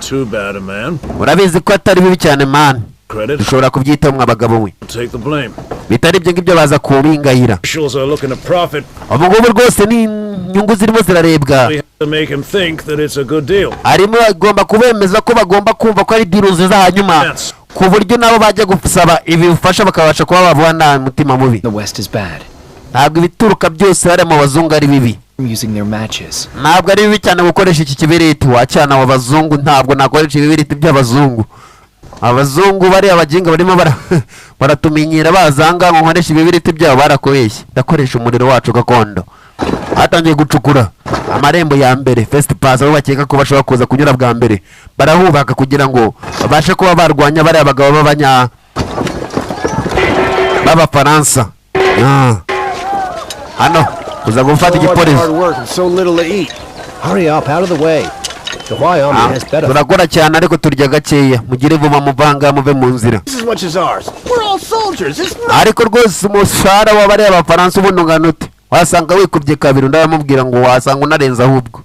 too bad a man. Urabizi ko atari bibi cyane, man. Credit. Dushobora kubyitaho, mwa bagabo we. Take the blame. Bitari ibyo ngibyo baza kubingayira. Officials are looking to profit. Ubu ngubu rwose ni inyungu zirimo zirarebwa. We have to make him think that it's a good deal. Arimo agomba kubemeza ko bagomba kumva ko ari deal nziza, hanyuma ku buryo nabo bajya gusaba ibi bufasha bakabasha kuba bavuga nta mutima mubi. The West is bad. Ntabwo ibituruka byose hariya mu bazungu ari bibi. I'm using their matches. Ntabwo ari bibi cyane gukoresha iki kibiriti wacyana abo bazungu. Ntabwo nakoresha ibibiriti by'abazungu. Abazungu bariya baginga barimo baratumenyera bazanga ngo nkoreshe ibibiriti byabo, barakubeshye. Ndakoresha umuriro wacu gakondo. Batangiye gucukura amarembo ya mbere, first pass, aho bakeka ko bashobora kuza kunyura bwa mbere. Barahubaka kugira ngo babashe kuba barwanya bariya bagabo b'abafaransa. Ah. Hano kuza gufata So much igipolisi. hard work and so little to eat. Hurry up, out of the way. The Huai army Ah, has better. turakora cyane ariko turya gakeya. Mugire vuba, muvanga muve mu nzira. As much as ours. We're all soldiers. It's not. Ariko rwose umushahara w'abariya bafaransa ubundi ungana ute? Wasanga wikubye kabiri. Undi aramubwira ngo wasanga unarenze ahubwo.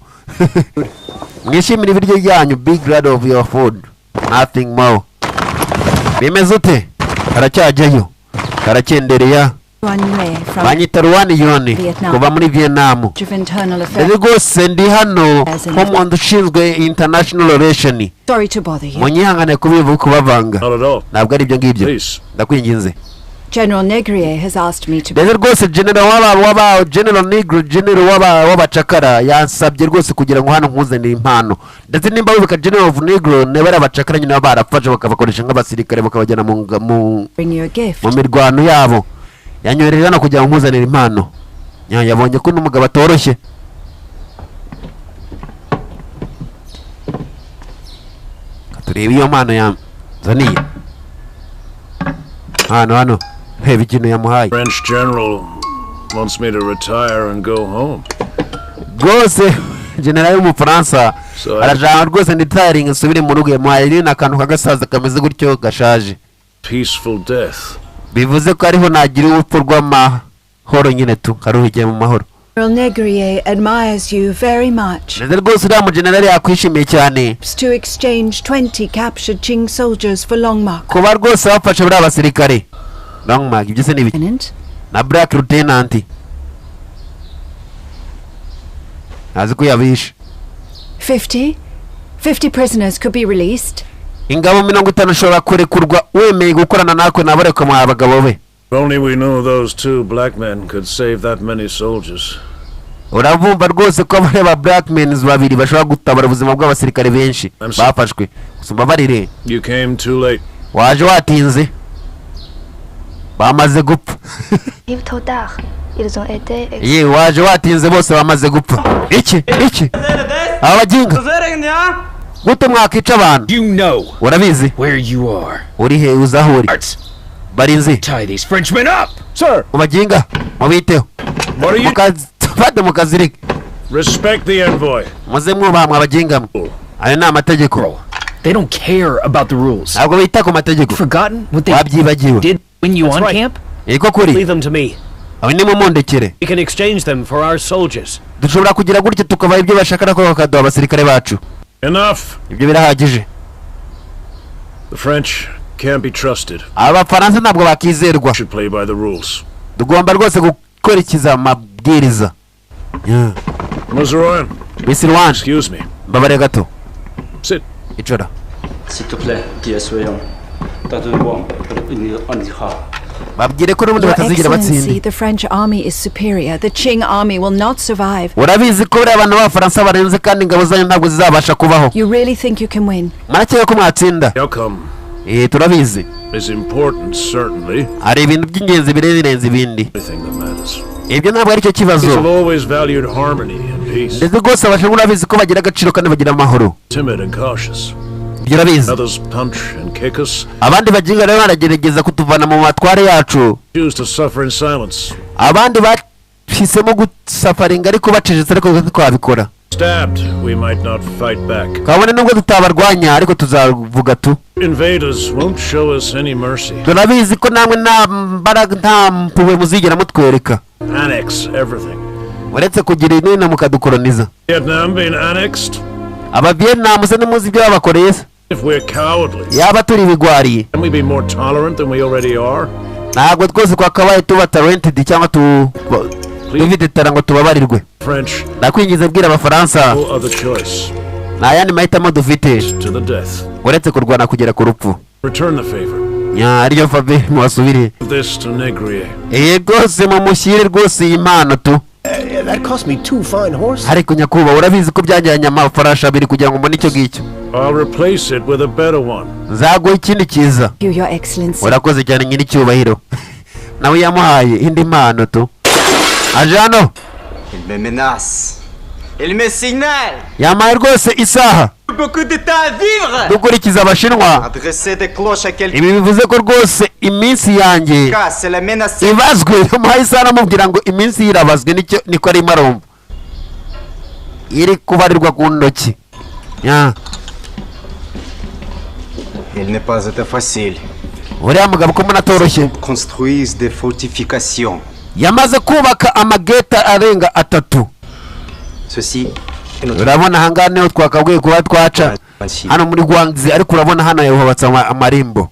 Mwishimire ibiryo byanyu, be glad of your food, nothing more. Bimeze ute? Karacyajyayo, karacyendereya. Yuan Yue from Banyita Ruwani Yoni Vietnam. kuva muri Vietnam. of Internal Rero Affairs. rwose ndi hano nk'umuntu ushinzwe international relation. Sorry to bother you. Munyihangane kubivuga, kubavanga. Not at all. Ntabwo ari ibyo ngibyo. Please. Ndakwinginze. General Negrier has asked me to Rero rwose general waba General Negro, general w'abacakara yansabye rwose kugira ngo hano nkuzanire impano. Ndetse nimba wibuka, General of Negro ni bariya bacakara nyine baba barafashe bakabakoresha nk'abasirikare, bakabajyana bring you a gift. mu mirwano yabo. Yanyohereje hano kugira ngo nkuzanire impano. Yabonye ko n'umugabo atoroshye. Ka turebe iyo mpano yanzaniye hano. Hano reba ikintu yamuhaye. French general wants me to retire and go home. Rwose generali w'umufaransa arashaka rwose nditaringa nsubire mu rugo. Yamuhaye rino akantu k'agasaza kameze gutyo gashaje. Peaceful death. Bivuze ko ariho nagira urupfu rw'amahoro nyine tu, karuhukiye mu mahoro. General Negrier admires you very much. Ndetse rwose uriya mugenerali yakwishimiye cyane. To exchange 20 captured Qing soldiers for Long Mark. Kuba rwose bafashe buriya basirikare Long Mark, ibyo se ni ibiki? Lieutenant, Na Black Lieutenant ntazi ko yabishe. 50? 50 prisoners could be released. Ingabo 50 ushobora kurekurwa wemeye gukorana natwe, nabareka mwa abagabo be. If only we knew those two black men could save that many soldiers. Urabumva rwose ko bariya ba blackmen babiri bashobora gutabara ubuzima bw'abasirikare benshi bafashwe. Gusa umbabarire. You came too late. Waje watinze, bamaze gupfa. Arrive trop tard. Ils ont été Ye, waje watinze, bose bamaze gupfa. Iki iki aba baginga gute mwakica abantu? You know Urabizi where you are. uri he, uzi aho uri. Barinzi. Tie these Frenchmen up! Sir! Mubaginga mubiteho. What are you? Mukafate mukazirike. Respect the envoy. Muze mwubaha mwa baginga mwe, ayo ni amategeko. They don't care about the rules. Ntabwo bita ku mategeko. Forgotten what they Wabyibagiwe? did when you on right. camp? Niko kuri. Leave them to me. Abo nimumundekere. We can exchange them for our soldiers. Dushobora kugira gutya tukabaha ibyo bashaka ariko bakaduha abasirikare bacu. Enough. Ibyo birahagije. The French can't be trusted. Abafaransa ntabwo bakizerwa. Should play by the rules. Tugomba rwose gukurikiza amabwiriza. Yeah. Mr. Ryan, Miss Rwan, excuse me. mbabare gato. Sit. Icara. S'il te plaît, DSVM. Babwire ko n'ubundi Your batazigera Excellency, batsinda. the French army is superior. The Qing army will not survive. Urabizi ko buriya abantu b'abafaransa barenze kandi ingabo zanyu ntabwo zizabasha kubaho. You really think you can win? Murakeka ko mwatsinda? The outcome Eh, turabizi. is important, certainly. Hari ibintu by'ingenzi birenze ibindi. Everything that matters. Ibyo ntabwo aricyo kibazo. Have always valued harmony and peace. Ndetse rwose abashinwa urabizi ko bagira agaciro kandi bagira amahoro. Timid and cautious. Ibyo urabizi. Others punch and kick us. Abandi baginga rero baragerageza kutuvana mu matware yacu. Choose to suffer in silence. Abandi bahisemo gusafaringa ariko bacecetse, ariko ntitwabikora. Stabbed, we might not fight back. Kabone nubwo tutabarwanya ariko tuzavuga tu. Invaders won't show us any mercy. Turabizi ko namwe nta mbaraga, nta mpuhwe muzigera mutwereka. Annex everything. Uretse kugira inina mukadukoroniza. Vietnam being annexed? Aba Vietnam se nimuzi ibyo babakoreye se? If we're cowardly, Yaba turi ibigwari, can we be more tolerant than we already are? ntabwo twese twakabaye tuba talented cyangwa tu dufite tara ngo tubabarirwe. French, Ndakwingize, bwira Abafaransa, no other choice. nta yandi mahitamo dufite To the death. uretse kurwana kugera ku rupfu. Return the favor. Nya ariyo favor muwasubire. This to Negrier. Rwose mumushyire rwose iyi mpano tu. That cost me two fine horses. Ariko nyakubahwa, urabizi ko byajyanye amafarashi abiri kugira ngo mbone icyo ngicyo. I'll replace it with a better one. Nzaguha ikindi cyiza. You, Your Excellency. Urakoze cyane, nyiricyubahiro. Nawe yamuhaye indi mpano tu. Aje hano. Il me menace. Il me signale. Yampaye rwose isaha. Beaucoup de temps à vivre. Dukurikiza Abashinwa, Adresser des cloches à quelqu'un, ibi bivuze ko rwose iminsi yanjye c'est la menacer. ibazwe. Yamuhaye isaha aramubwira ngo iminsi ye irabazwe, nicyo niko arimo arumva iri kubarirwa ku ntoki. Ya. Il n'est pas été facile. Uriya mugabo ko mbona atoroshye. Construisent des fortifications. Yamaze kubaka amageta arenga atatu. Ceci est notre Urabona ahangaha niho twakabwiye kuba twaca hano muri Guangxi, ariko urabona hano yahubatse amarembo.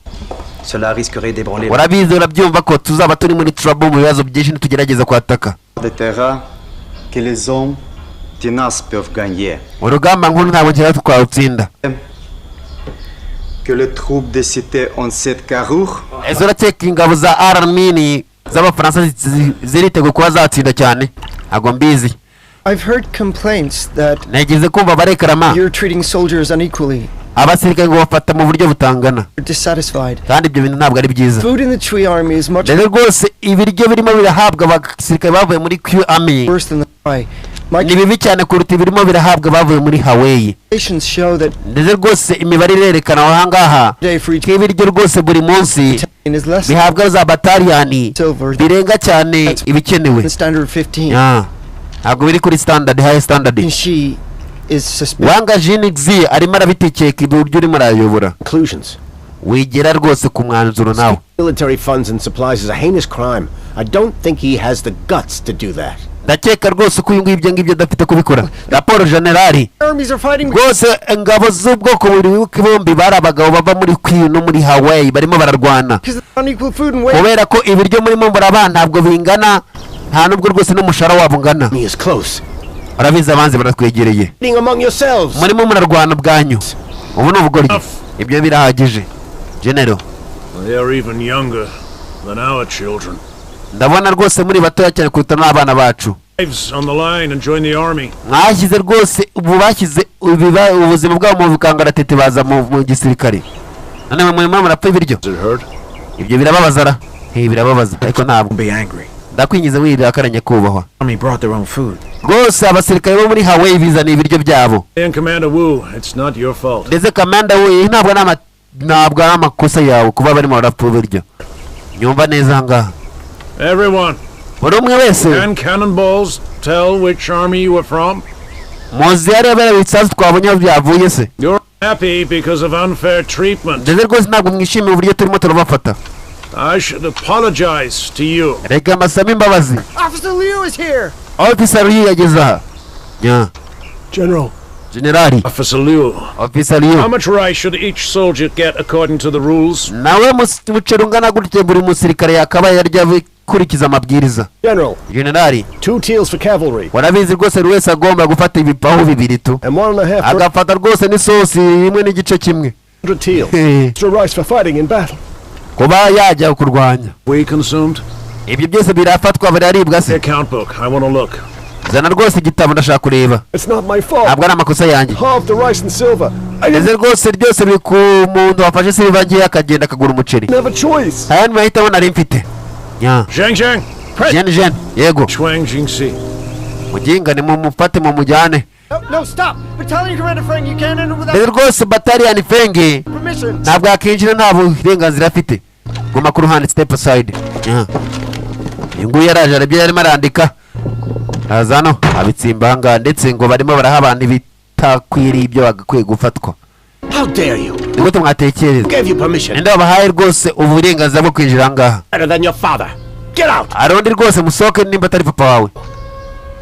Cela risquerait d'ébranler Urabizi, urabyumva ko tuzaba turi muri trouble, mu bibazo byinshi, nitugerageza kwataka. des terrains que les hommes tenaces peuvent gagner. Urugamba nkuru ntabwo kera twawutsinda. Que les troupes des cités ont cette carrure. Ese urakeka ingabo za armini z'Abafaransa ziriteguye kuba zatsinda cyane? Ntabwo mbizi. I've heard complaints that Nigeze kumva barekarama you're treating soldiers unequally. abasirikare ngo bafata mu buryo butangana. You're dissatisfied. Kandi ibyo bintu ntabwo ari byiza. Food in the Chui army is much Rero rwose ibiryo birimo birahabwa abasirikare bavuye muri Q Army worse than the Hawaii. My ni bibi cyane kuruta ibirimo birahabwa abavuye muri Hawaii. calculations show that Ndetse rwose imibare irerekana aho ngaha day for each ko ibiryo rwose buri munsi battalion is less bihabwa za bataliyani silver birenga cyane ibikenewe. than standard 15. Ah, ntabwo biri kuri standard, high standard. And she is suspicious. Wanga Jinixi arimo arabitekeka uburyo urimo arayobora. Conclusions. Wigera rwose ku mwanzuro nawe. Military funds and supplies is a heinous crime. I don't think he has the guts to do that. Ndakeka rwose ko uyu nguyu ibyo ngibyo adafite kubikora. Raporo generali. Armies are fighting Rwose ingabo z'ubwoko bubiri bombi bari abagabo bava muri Kwiyu no muri Hawaii barimo bararwana because of unequal food and wages. kubera ko ibiryo murimo muraba ntabwo bingana, nta nubwo rwose n'umushahara wabo ungana. He is close. Urabizi abanzi baratwegereye. Fighting among yourselves. Murimo murarwana ubwanyu, ubu ni ubugoryi. Ibyo birahagije, genero. They are even younger than our children. Ndabona rwose muri batoya cyane kuruta n'abana bacu. Lives on the line and join the army. Mwashyize rwose ubu bashyize ubuzima bwabo mu bukangaratete baza mu gisirikare, none mwe murimo murapfa ibiryo. Does it hurt? Ibyo birababaza ra? Birababaza, ariko ntabwo Be angry. ndakwingize wirakara nyakubahwa. Army brought their own food. Rwose abasirikare bo muri Hawaii bizaniye ibiryo byabo. And Commander Wu, it's not your fault. Ndetse kamanda we, ntabwo ari amakosa yawe kuba barimo barapfa ibiryo. Nyumva neza aha ngaha. Everyone, Buri umwe wese. can cannonballs tell which army you are from? Muzi hariya biriya bisasu twabonye aho byavuye se? You're happy because of unfair treatment. Ndetse rwose ntabwo mwishimiye uburyo turimo turabafata. I should apologize to you. Reka mbasame imbabazi. Officer Liu is here. Officer Liu yageze aha. Nya. General. Generali. Officer Liu. Officer Liu. How much rice should each soldier get according to the rules? Nawe umuceri ungana gutya buri musirikare yakabaye yarya akurikiza amabwiriza? General. Generali. 2 taels for cavalry. Warabizi rwose buri wese agomba gufata ibipahu bibiri tu, And 1.5 agafata rwose n'isosi rimwe n'igice kimwe. 100 taels. Extra rice for fighting in battle. Kuba yajya kurwanya. We consumed? Ibyo byose birafatwa biraribwa se? The account book. I want to look. Zana rwose igitabo, ndashaka kureba. It's not my fault. Ntabwo ari amakosa yanjye. Half the rice and silver. I Ndetse didn't rwose byose biri ku muntu wafashe silver nkeya akagenda akagura umuceri. have a choice. Nta yandi mahitamo nari mfite. Nya. Zhang Zhang. Press. Jen Jen yego. Chuang Jingxi. Muginga nimumufate mumujyane. No, no, stop! Battalion Commander Feng, you can't enter without Ndetse rwose bataliyani Fenge permission. ntabwo yakinjira nta burenganzira afite. Guma ku ruhande, step aside. Nya. Uyu nguyu yaraje arabyo yarimo arandika, araza hano abitsimba ahangaha, ndetse ngo barimo baraha abantu ibitakwiriye ibyo bagakwiye gufatwa. How dare you? Ni gute mwatekereza? Gave you permission. Ninde wabahaye rwose uburenganzira bwo kwinjira ahangaha? Better than your father. Get out. Arundi rwose musohoke nimba atari papa wawe.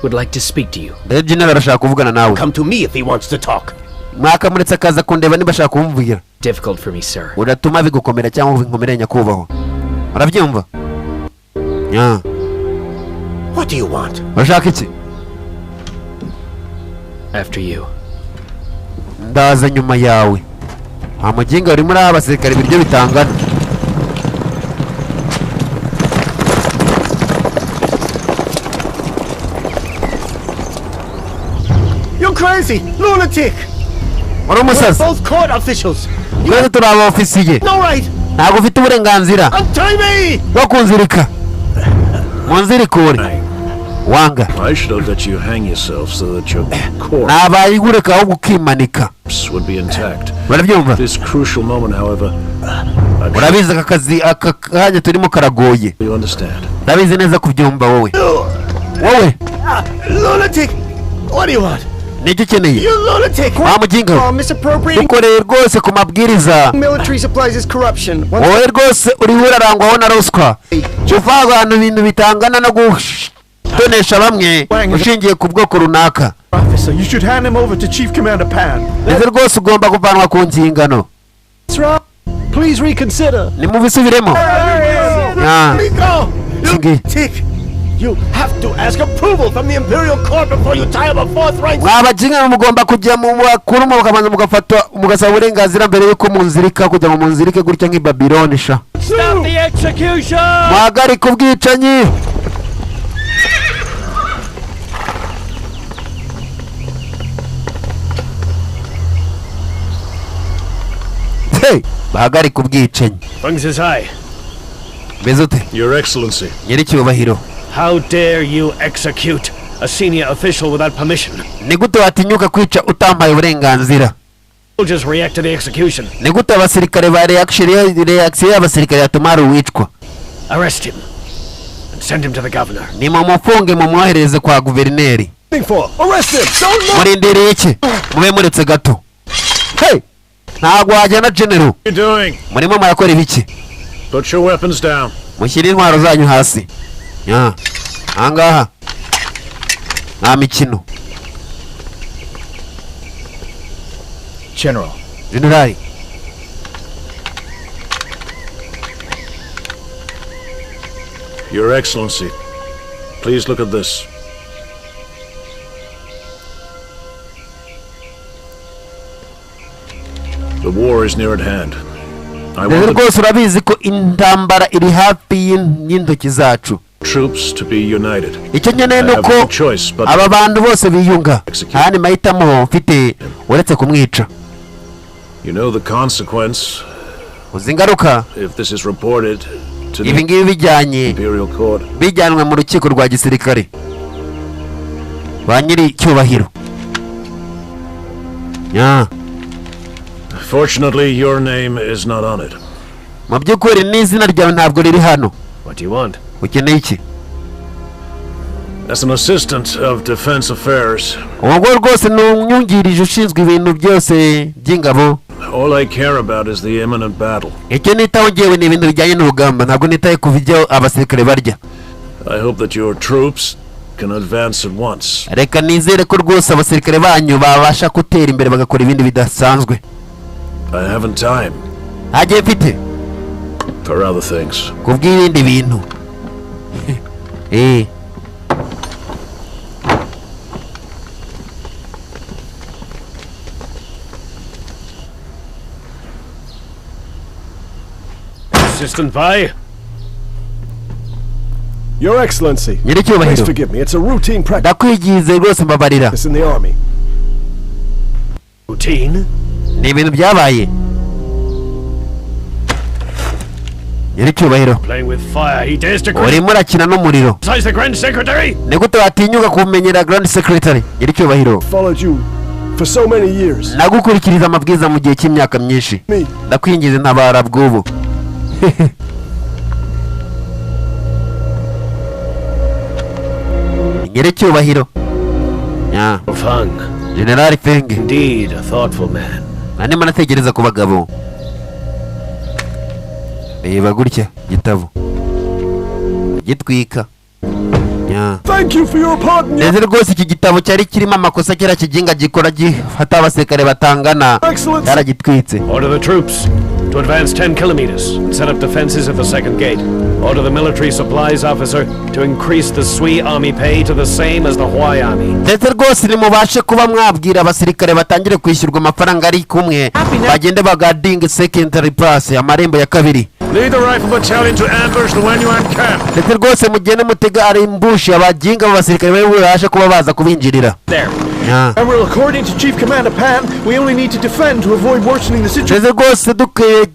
Would like to speak to you. Ndetse general arashaka kuvugana nawe. Come to me if he wants to talk. Mwakamuretse akaza kundeba niba ashaka kumvugira. Difficult for me, sir. Uratuma bigukomera cyangwa binkomere nyakubahwa, urabyumva? Nya. What do you want? Urashaka iki? After you. Ndaza nyuma yawe. Nta muginga uri muri aba basirikare ibiryo bitangana. You're crazy! Lunatic! Uri We're umusazi. both court officials! Twese turi aba ofisiye. No right! Ntabwo ufite uburenganzira Untie me! bwo kunzirika. Munzirikure wanga. I should have let you hang yourself so that your corpse Nabaye igureka ahubwo ukimanika. would be intact. Barabyumva? This crucial moment, however, I'm Urabizi aka kazi, aka kanya turimo karagoye. sure you understand. Ndabizi neza kubyumva wowe. Wowe. Lunatic! What do you want? Nicyo ukeneye? You lunatic! Wa muginga we. Oh, misappropriating Dukoreye rwose ku mabwiriza. military supplies is corruption. Once Wowe rwose uriho urarangwaho na ruswa, uva abantu ibintu bitangana no gutonesha bamwe ushingiye ku bwoko runaka. Officer, you should hand him over to Chief Commander Pan. Ndetse rwose ugomba kuvanwa ku nshingano. That's right. Please reconsider. Nimubisubiremo. Ah. Let me go! Ngi. Lunatic! You have to ask approval from the Imperial Court before you tie up a fourth rank. Mwabajinga, mugomba kujya mu bakuru, mukabanza mugafata mugasaba uburenganzira mbere y'uko munzirika, kugira ngo munzirike gutya nk'i Babiloni sha. Stop the execution! Muhagarike ubwicanyi. Hey, bahagarike ubwicanyi. Feng Zizai, Meze ute? Your Excellency, Nyiricyubahiro. How dare you execute a senior official without permission? Ni gute watinyuka kwica utampaye uburenganzira? Soldiers react to the execution. Ni gute abasirikare ba reaction reaction y'abasirikare yatuma hari uwicwa? Arrest him and send him to the governor. Ni mumufunge mumwohereze kwa guverineri. For arrest him. Don't move. Murindiriye iki? Mube muretse gato. Hey, ntabwo wajyana general. What are you doing? Murimo murakora ibiki? Put your weapons down. Mushyire intwaro zanyu hasi. Nya, ahangaha nta mikino. General, Generali. Your Excellency, please look at this. The war is near at hand. I Rero want the rwose urabizi ko intambara iri hafi y'intoki zacu. Troops to be united. Icyo nkeneye I ni have uko no choice but aba bantu bose biyunga. Nta yandi mahitamo mfite uretse kumwica. You know the consequence Uzi ingaruka if this is reported to ibi the ngibi bijyanye Imperial Court. bijyanwe mu rukiko rwa gisirikare, ba nyiri icyubahiro. Nya. Fortunately, your name is not on it. Mu by'ukuri n'izina ryawe ntabwo riri hano. What do you want? Ukeneye iki? As an assistant of defense affairs, Ubwo rwose ni umwungirije ushinzwe ibintu byose by'ingabo. all I care about is the imminent battle. Icyo nitaho ngewe ni ibintu bijyanye n'urugamba, ntabwo nitaye ku byo abasirikare barya. I hope that your troops can advance at once. Reka nizere ko rwose abasirikare banyu babasha gutera imbere bagakora ibindi bidasanzwe. I haven't time Ntagiye mfite for other things. ku bw'ibindi bintu. Assistant Bai, Your Excellency, Nyiricyubahiro. please forgive me. It's a routine practice Ndakwigize rwose, mbabarira. in the army. Routine? Ni ibintu byabaye, nyiricyubahiro. Playing with fire, he dares to Urimo urakina n'umuriro. criticize the Grand Secretary? Ni gute watinyuka kumenyera Grand Secretary, nyiricyubahiro? Followed you for so many years. Nagukurikiriza amabwiriza mu gihe cy'imyaka myinshi. Me. Ndakwingize, ntabara bw'ubu. Nyiricyubahiro. Nya. Feng, Generali Feng. Indeed, a thoughtful man. Narimo natekereza ku bagabo. Reba gutya gitabo gitwika. Nya. Thank you for your pardon, Your Ndetse rwose iki gitabo cyari kirimo amakosa, kiriya kiginga gikora gifata abasirikare batangana. Excellency. Yaragitwitse. Order the troops to advance 10 kilometers and set up defenses at the second gate. Order the military supplies officer to increase the Sui army pay to the same as the Huai army. Ndetse rwose nimubashe kuba mwabwira abasirikare batangire kwishyurwa amafaranga ari kumwe, bagende bagadinge secondary pass, amarembo ya kabiri. Lead the rifle battalion to ambush the Wenyuan camp. Ndetse rwose mugende mutega ari ambush abaginga b'abasirikare bari bubashe kuba baza kubinjirira. There. Admiral, according to Chief Commander Pan, we only need to defend to avoid worsening the situation. Ndetse rwose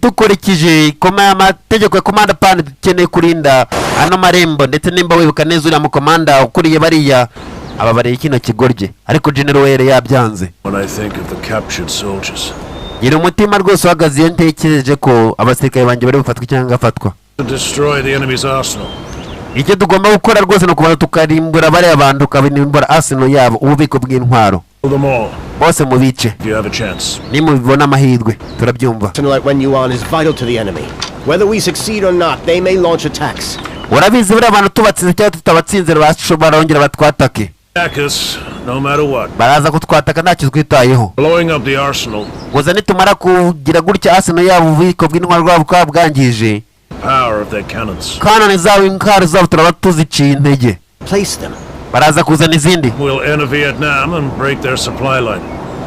dukurikije koma amategeko ya Commander Pan, dukeneye kurinda ano marembo. Ndetse nimba wibuka neza, uriya mukomanda ukuriye bariya ababariye kino kigorye, ariko General Were yabyanze. When I think of the captured soldiers, Gira umutima rwose uhagaze iyo ntekereje ko abasirikare banjye bari bufatwe cyangwa ngafatwa. To destroy the enemy's arsenal. Icyo tugomba gukora rwose ni ukubanza tukarimbura bariya bantu, tukarimbura arsenal yabo, ububiko bw'intwaro. Kill them all Bose mubice if you have a chance. Nimubibona amahirwe, turabyumva. Arsenal at Wenyuan is vital to the enemy. Whether we succeed or not, they may launch attacks. Urabizi, buriya abantu tubatsinze cyangwa tutabatsinze barongera batwatake. Attack us no matter what. Baraza kutwataka ntacyo twitayeho. Blowing up the arsenal, Gusa nitumara kugira gutya arsenal yabo, ububiko bw'intwaro bwabo bwaba bwangije power of their cannons. Kanoni zabo, intwaro zabo, turaba tuziciye intege. Place them. Baraza kuzana izindi. We'll enter Vietnam and break their supply line.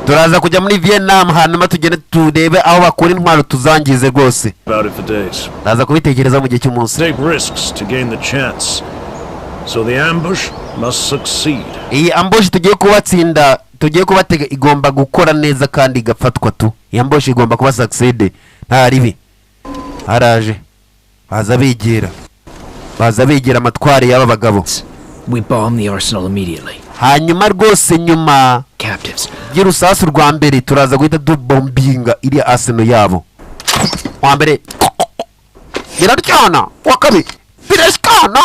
Turaza kujya muri Vietnam, hanyuma tugende turebe aho bakura intwaro, tuzangize rwose. About it for days. Ndaza kubitekereza mu gihe cy'umunsi. Take risks to gain the chance. So the ambush must succeed. Iyi ambush tugiye kubatsinda, tugiye kubatega, igomba gukora neza kandi igafatwa tu. Iyi ambush igomba kuba succeed, nta ribi. Haraje baza bigira, baza bigira amatwari y'aba bagabo. We bomb the arsenal immediately. Hanyuma rwose nyuma Captives. y'urusasu rwa mbere turaza guhita dubombinga iriya arsenal yabo. Wa mbere biraryana, wa kabiri birashikana,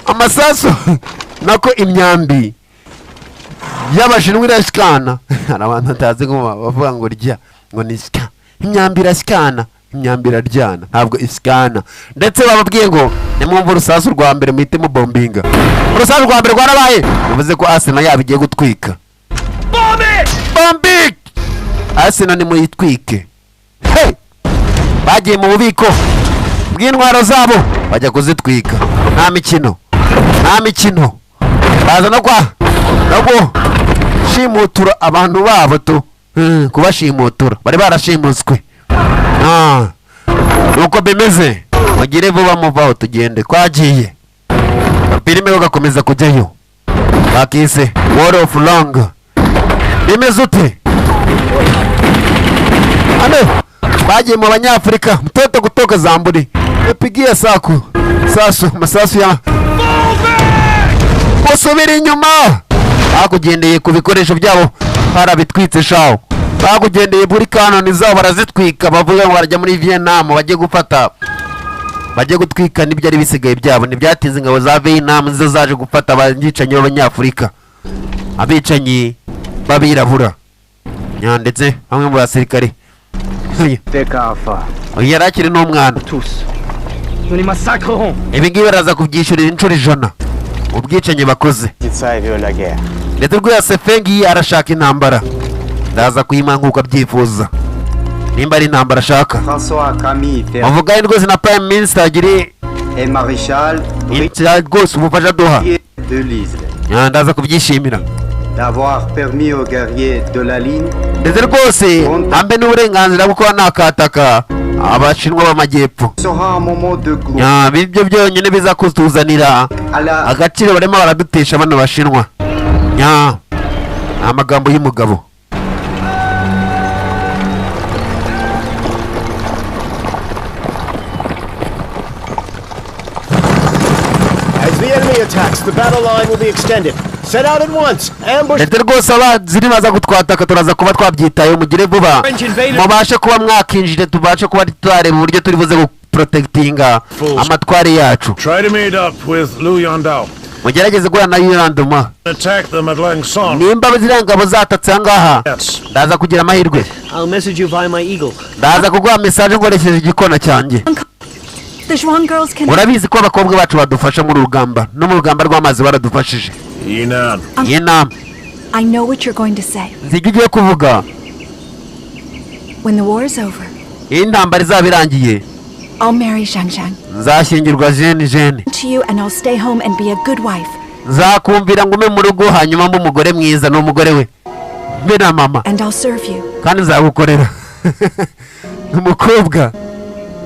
amasasu nako imyambi y'Abashinwa irashikana. Hari abantu batazi ngo bavuga ngo rya ngo ni sika, imyambi irashikana, imyambi iraryana, ntabwo isikana. Ndetse bababwiye ngo nimwumva urusasu rwa mbere muhite mubombinga. Urusasu rwa mbere rwarabaye, bivuze ko arsenal yabo igiye gutwika. Bomb it! Arsenal nimuyitwike. Hey! Bagiye mu bubiko bw'intwaro zabo bajya kuzitwika, nta mikino, nta mikino. Baza no kwa no gushimutura abantu babo tu. Kubashimutura bari barashimuswe. Nuko bimeze, mugire vuba muvaho tugende. Twagiye filime, ugakomeza kujyayo bakise War of Long. Bimeze ute? Hano bagiye mu Banyafurika, mtoto kutoka Zamburi yapigiye saku sasu masasu ya musubira inyuma. Bakugendeye ku bikoresho byabo barabitwitse shawo, bakugendeye buri kanoni zabo barazitwika. Bavuga ngo barajya muri Vietnam, bajye gufata, bajye gutwika n'ibyari bisigaye byabo. Ntibyatinze, ingabo za Vietnam zo zaje gufata abicanyi b'Abanyafurika, abicanyi b'abirabura. Ndetse bamwe mu basirikare, uyu yari akiri n'umwana. Nous les massacrerons. Ibi ngibi baraza kubyishyurira inshuro 100 ubwicanyi bakoze. Ndetse rwose Fengi arashaka intambara, ndaza kuyimuha nk'uko abyifuza, nimba ari intambara ashaka. François Camille Ferré Muvugane rwose na Prime Minister agire et Maréchal inzira rwose ubufasha duha. de l'Isle Ndaza kubyishimira. D'avoir permis aux guerriers de la ligne Ndetse rwose ambe n'uburenganzira bwo kuba nakataka Abashinwa b'Amajyepfo. Sera un moment de gloire Ibyo byonyine biza kutuzanira à la agaciro barimo baradutesha bano Bashinwa. Ni amagambo y'umugabo. As the enemy attacks, the battle line will be extended. Set out at once. Ambush. Ndetse rwose abanzi nibaza kutwataka turaza kuba twabyitayeho. Mugire vuba mubashe kuba mwakinjira, tubashe kuba twareba uburyo turi buze guprotectinga amatware yacu. Try to meet up with Liu Yandao. Mugerageze guhura na Yuranduma. Attack them at Lang Son. Nimba ziriya ngabo zatatse aha ngaha, ndaza kugira amahirwe. I'll message you via my eagle. Ndaza kuguha message nkoresheje igikona cyanjye. The Zhuang girls can. Urabizi ko abakobwa bacu badufasha mu rugamba, no mu rugamba rw'amazi baradufashije. Yinan. Yinam. I know what you're going to say. Nzi ibyo ugiye kuvuga. When the war is over, Iyo intambara izaba irangiye, I'll marry Zhang Zhang nzashyingirwa Jene Jene. to you, and I'll stay home and be a good wife. Nzakumvira ngume mu rugo, hanyuma mbe umugore mwiza. Ni umugore we, mbe na mama. And I'll serve you. Kandi nzagukorera. Umukobwa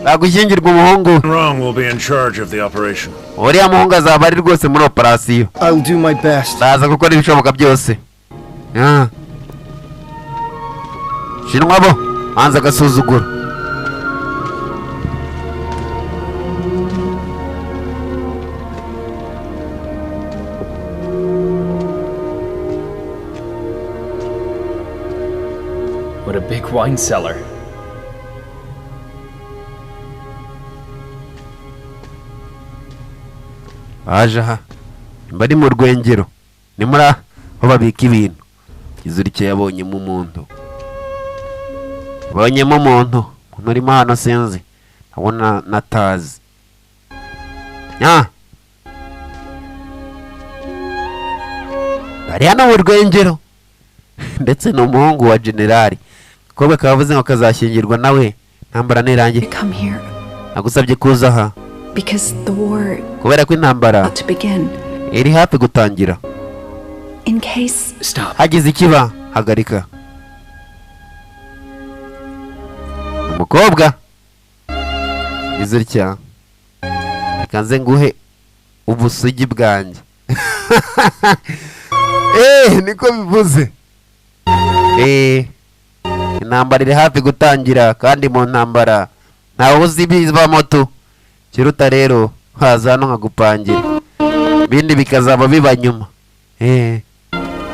nagushyingirwa umuhungu we. Rong will be in charge of the operation. Uriya muhungu azaba ari rwose muri operasiyo. I'll do my best. Ndaza gukora ibishoboka byose. Ah. Shinwa bo hanze agasuzuguro. What a big wine cellar. Baje aha bari mu rwengero, ni muri aho babika ibintu. Izurike yabonyemo umuntu, abonyemo umuntu urimo hano, sinzi abona natazi. Ah, bari hano mu rwengero, ndetse ni umuhungu wa generali. Kobwa kavuze ngo kazashyingirwa nawe ntambara nirangiye. Come here Nagusabye kuza aha because the war kubera ko intambara about to begin. iri hafi gutangira. In case Stop. Hagize ikiba, hagarika. Umukobwa gize utya: "Reka nze nguhe ubusugi bwanjye." Niko bivuze. Intambara iri hafi gutangira, kandi mu ntambara ntawe uzi ibivamo tu. Kiruta rero haza hano nkagupangira, ibindi bikazaba biba nyuma.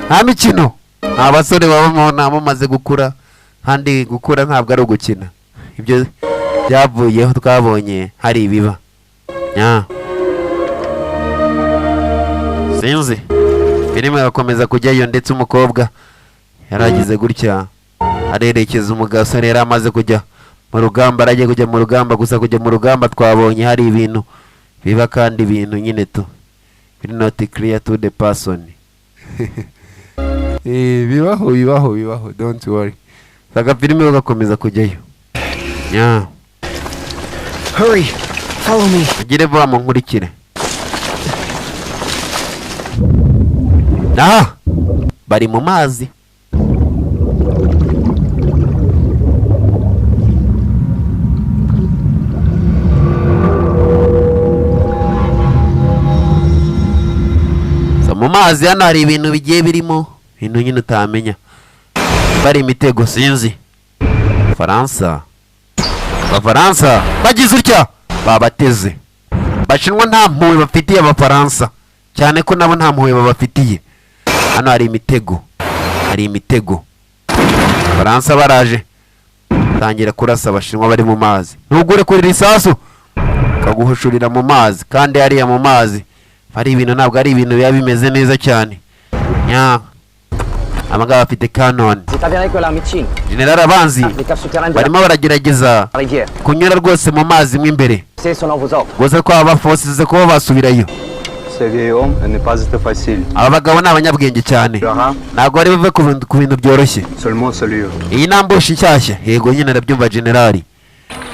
Nta mikino, nta basore baba mu nama bamaze gukura, kandi gukura ntabwo ari ugukina. Ibyo byavuyeho, twabonye hari ibiba. Nya. Sinzi, filime igakomeza kujyayo, ndetse umukobwa yaragize gutya arerekeza umugasore yari amaze kujya mu rugamba, aragiye kujya mu rugamba. Gusa kujya mu rugamba twabonye hari ibintu biba, kandi ibintu nyine tu biri not clear to the person. Bibaho, bibaho, bibaho, don't worry. Saka filime bagakomeza kujyayo. Nya. Hurry! Follow me. Ugire vuba, munkurikire. Aha bari mu mazi. So, mu mazi hano hari ibintu bigiye birimo, ibintu nyine utamenya bari imitego, sinzi. Faransa, Abafaransa bagize utya babateze. Bashinwa nta mpuhwe bafitiye Abafaransa, cyane ko nabo nta mpuhwe babafitiye. Hano hari imitego, hari imitego. Abafaransa baraje tangira kurasa Abashinwa bari mu mazi. Ntugure kuri risasu kaguhushurira mu mazi, kandi hariya mu mazi hari ibintu, ntabwo ari ibintu biba bimeze neza cyane. Nya, abangaba bafite cannon. C'est avéré que l'armée de Chine, General abanzi les caves souterraines de la barimo baragerageza rivière, kunyura rwose mu mazi mo imbere. C'est selon vos ordres. Gusa ko abafosize kuba basubirayo. Ce vieil homme n'est pas été facile. Aba bagabo ni abanyabwenge cyane, ntabwo bari buve ku bintu byoroshye. Seulement celui. Iyi ni ambush nshyashya. Yego nyine, arabyumva generali.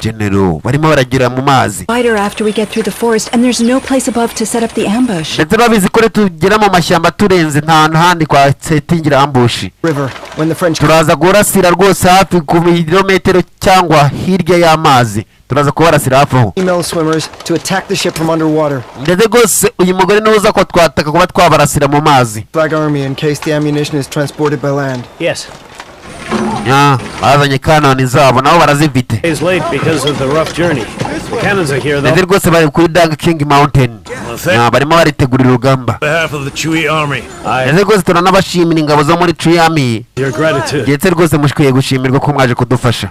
Genero barimo baragira mu mazi. Wider after we get through the forest, and there's no place above to set up the ambush. Ndetse babizi ko tugera mu mashyamba turenze, nta hantu handi kwa setingira ambush. River when the French Turaza kurasira rwose hafi ku birometero cyangwa hirya y'amazi, turaza kubarasira hafi aho. female swimmers to attack the ship from underwater. Ndetse rwose uyu mugore niwe uza ko twataka kuba twabarasira mu mazi. Flag Army in case the ammunition is transported by land. Yes. Ya, bazanye cannon zabo, nabo barazifite. Is late because of the rough journey. The cannons are here, Ndetse though. rwose bari kuri Dang King Mountain. Ya, barimo baritegurira urugamba. On behalf of the Chui army, Ndetse rwose turanabashimira ingabo zo muri Chuyami. Your gratitude. Ndetse rwose mushikwiye gushimirwa ko mwaje kudufasha.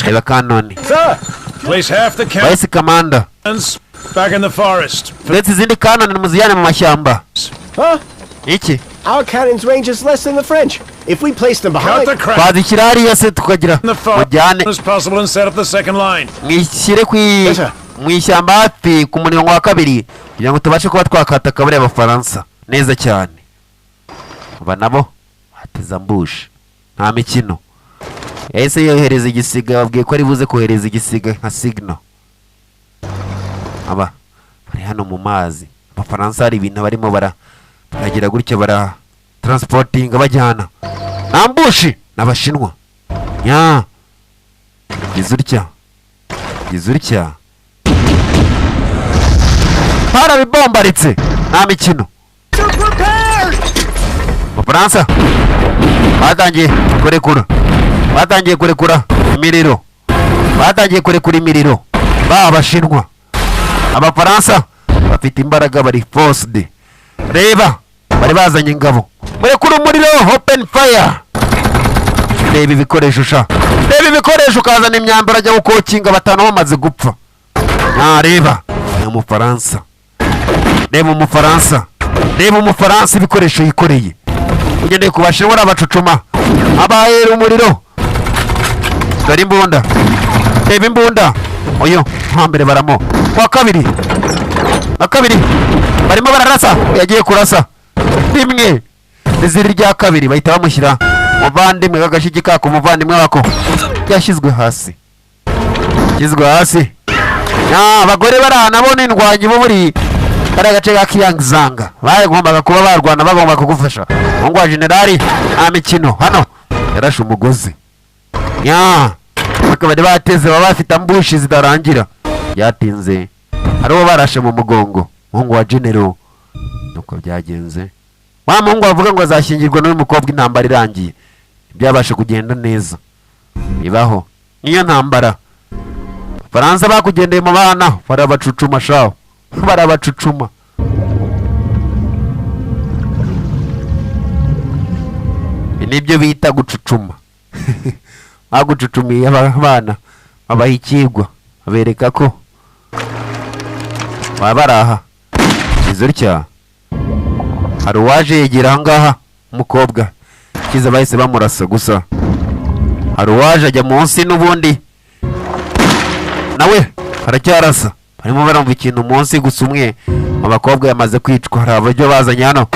Reba cannon. Sir, place half the Vice Commander. cannons back in the forest. Ndetse izindi cannon muzijyane mu mashyamba. Huh? Iki? Our cannons' range is less than the French. If we place them Cut behind, the crap Twazishyira hariya se tukagira in the forest mujyane as possible and set up the second line. mwishyire ku Better. Mu ishyamba hafi ku murongo wa kabiri, kugira ngo tubashe kuba twakataka bariya Bafaransa neza cyane. Aba nabo bateze ambush, nta mikino. Yahise yohereza igisiga, babwiye ko ari buze kohereza igisiga nka signal. Aba bari hano mu mazi, Abafaransa hari ibintu barimo baragira gutya, bara transporting bajyana na ambush n'Abashinwa. Nya gize utya, gize utya, barabibombaritse, nta mikino. Abafaransa batangiye kurekura, batangiye kurekura imiriro, batangiye kurekura imiriro ba Abashinwa. Abafaransa bafite imbaraga, bari forced. Reba, bari bazanye ingabo, murekura umuriro, open fire. Reba ibikoresho sha, reba ibikoresho, ukazana imyambaro ajya gukokinga, batanu bamaze gupfa. Reba ni Umufaransa, reba Umufaransa, reba Umufaransa ibikoresho yikoreye. Ugendeye ku Bashinwa arabacucuma, abahera umuriro. Dore imbunda, reba imbunda. Uyu hambere baramo wa kabiri, wa kabiri barimo bararasa, yagiye kurasa rimwe riziri rya kabiri, bahita bamushyira muvandimwe kagashiki kako, muvandimwe wako yashyizwe hasi, yashyizwe hasi. Abagore bari nabo ni indwanyi bo muri kariya gace ka Kiyangzanga, bagombaga kuba barwana, bagomba kugufasha. Umuhungu wa generali nta mikino hano, yarashe umugozi. Nya bari bateze, baba bafite ambushi zidarangira. Byatinze hari uwo barashe mu mugongo, umuhungu wa general. Nuko byagenze, wa muhungu bavuga ngo azashyingirwa n'uyu mukobwa intambara irangiye, byabashe kugenda neza. Bibaho niyo ntambara. Faransa bakugendeye mu bana, barabacucuma shaho, barabacucuma. Nibyo bita gucucuma. Bagucucumiye abana, babaha ikigwa, babereka ko baba baraha. Izurya hari uwaje yegera ahangaha umukobwa kiza, bahise bamurasa. Gusa hari uwaje ajya munsi n'ubundi nawe aracyarasa, barimo barumva ikintu munsi. Gusa umwe mu bakobwa yamaze kwicwa, hari abaryo bazanye hano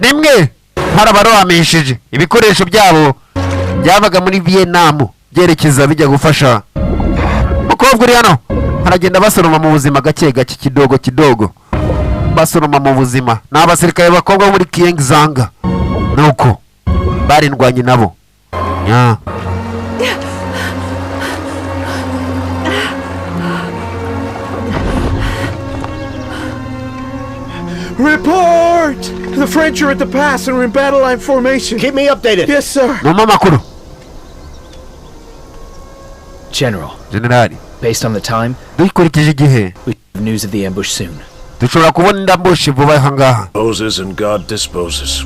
nimwe harabarohamishije ibikoresho byabo byavaga muri Vietnam byerekeza bijya gufasha umukobwa uri hano. Aragenda basoroma mu buzima gake gake, kidogo kidogo basoroma mu buzima. Ni abasirikare bakobwa muri Kiyangzanga, nuko barindwanye nabo. Nya Report! The French are at the pass and we're in battle line formation. Keep me updated. Yes, sir. Mama makuru. General. General. Based on the time, dukurikije igihe, we have news of the ambush soon. Dushobora kubona ambush vuba aha ngaha. Poses and God disposes.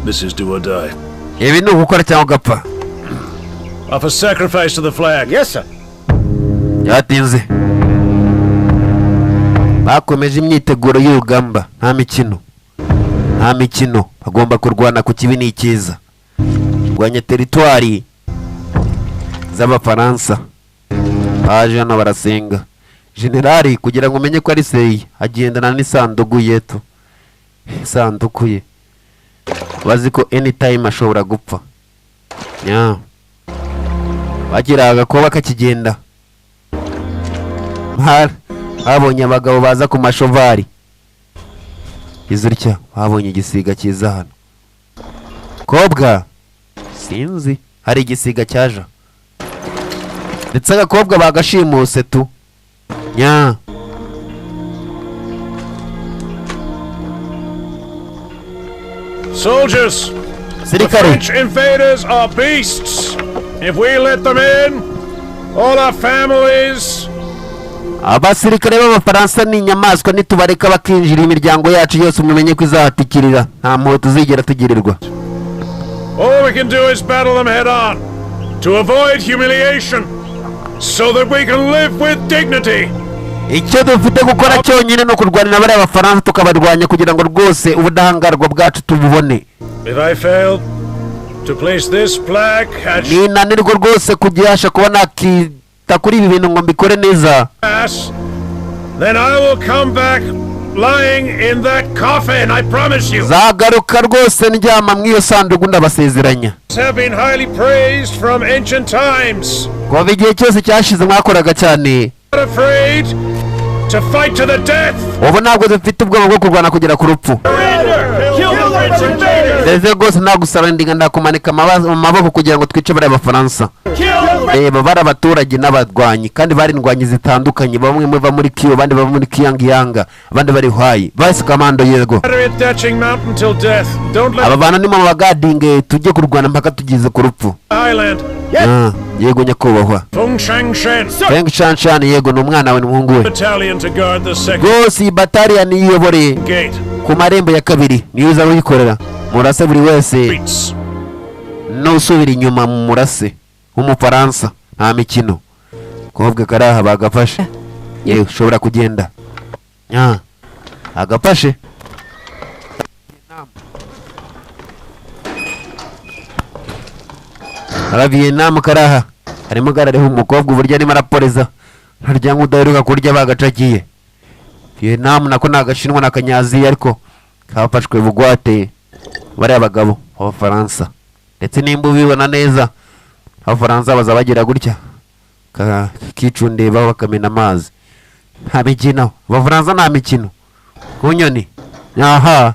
This is do or die. Ibi ni ugukora cyangwa ugapfa. Offer sacrifice to the flag. Yes, sir. Yatinze. Bakomeje imyiteguro y'urugamba, nta mikino, nta mikino. Bagomba kurwana ku kibi n'ikiza, kurwanya teritwari z'Abafaransa. Baje hano barasenga. Generali kugira ngo umenye ko ari seyi agendana n'isanduku yetu, isanduku ye, bazi ko anytime ashobora gupfa. Nya bagira agakoba kakigenda, babonye abagabo baza ku mashovari izurya, babonye igisiga kiza hano. Kobwa sinzi hari igisiga cyaje, ndetse agakobwa bagashimuse tu. Nya Soldiers, the French invaders are beasts. If we let them in, all our families. Abasirikare b'Abafaransa ni inyamaswa, nitubareka bakinjira imiryango yacu yose mumenye ko izahatikirira, nta mpuhwe tuzigera tugirirwa. All we can do is battle them head on to avoid humiliation so that we can live with dignity. Icyo dufite gukora cyonyine no kurwanira bariya Bafaransa, tukabarwanya kugira ngo rwose ubudahangarwa bwacu tububone. If I fail to place this plaque at ninanirwa rwose kugihasha kuba Nzita kuri ibi bintu ngo mbikore neza. Pass, then I will come back lying in that coffin, I promise you. Zagaruka rwose ndyama mw'iyo sanduku, ndabasezeranya. Have been highly praised from ancient times. Kuva igihe cyose cyashize mwakoraga cyane. Not afraid to fight to the death. Ubu ntabwo dufite ubwoba bwo kurwana kugera ku rupfu. Kill the French invaders! Ndetse rwose nagusarandinga, ndakumanika mu maboko kugira ngo twice bariya Bafaransa. Reba, bari abaturage n'abarwanyi, kandi bari indwanyi zitandukanye. Bamwe bava muri Kiyo, abandi bava muri Kiyangiyanga, abandi bari Hwayi basi kamando, yego. Battery at Datching Mountain till death. Don't let Aba bantu ni mu bagadinge, tujye kurwana mpaka tugeze ku rupfu. the highland. Ah, yego nyakubahwa. Feng Shang Shen. Feng Shanshan, yego, ni umwana we, ni umuhungu we. Battalion to guard the second Rwose iyi bataliyani yiyoboreye gate. ku marembo ya kabiri, niyo uza kuyikorera. Murase buri wese Streets. nusubira inyuma, mu murase w'Umufaransa, nta mikino. Kobwa karaha bagafashe, yewe ushobora kugenda. Ah, agafashe ara Vietnam karaha, harimo karareho umukobwa uburyo arimo araporeza, harya nk'udaheruka kurya bagacakiye. Vietnam nako ni Agashinwa ni Akanyaziya, ariko kafashwe bugwate bariya bagabo b'Abafaransa. Ndetse nimba ubibona neza, Abafaransa baza bagira gutya kicundeba bakamena amazi. Nta mikino, Abafaransa nta mikino ku nyoni aha.